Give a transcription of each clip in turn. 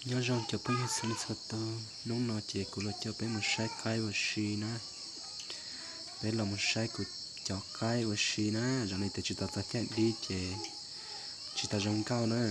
Nyob zoo cov phooj ywg txhua leej txhua tus, hnub no ces kuv los coj peb mus saib qaib ua si na. Peb los mus saib kuv cov qaib ua si na, zoo li tias tsis tau txog caij dib ces tsis tau zoo nkauj na.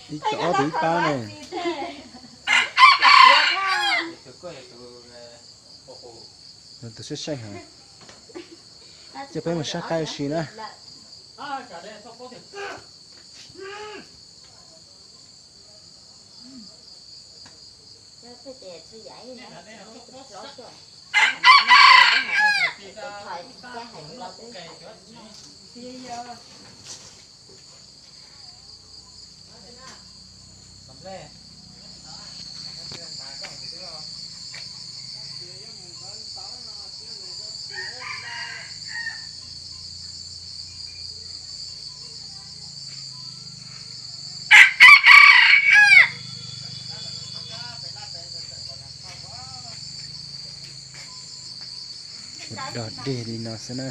Ib co ob tus ib pab ne. Tus seej seej heev. Coj peb mus saib qaib ua si na. Dog dig li no xwb na.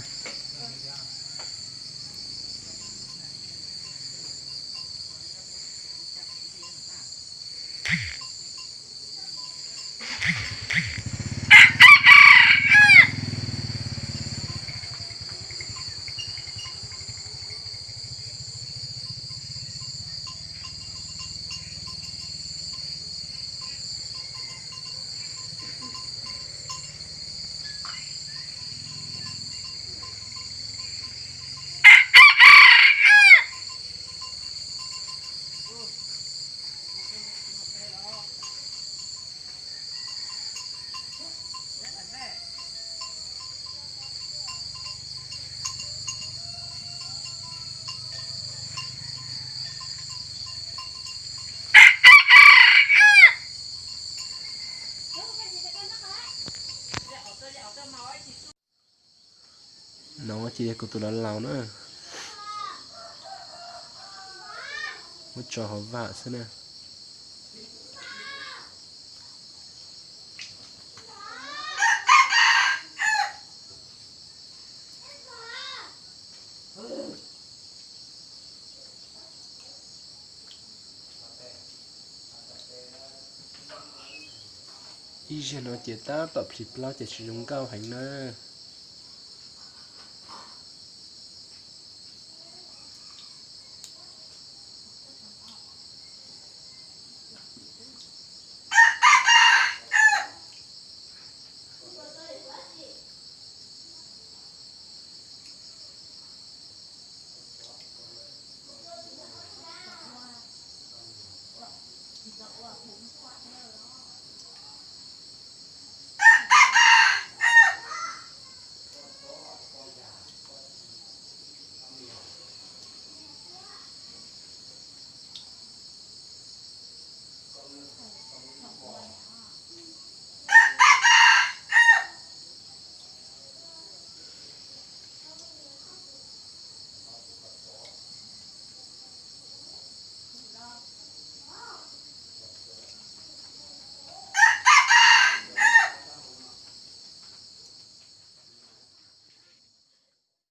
No ces yog kuv tus laus laus na. Muab tso hauv vam xwb na. Ib zaug no ces tab tom plhis plaub ces tsis zoo nkauj heev na.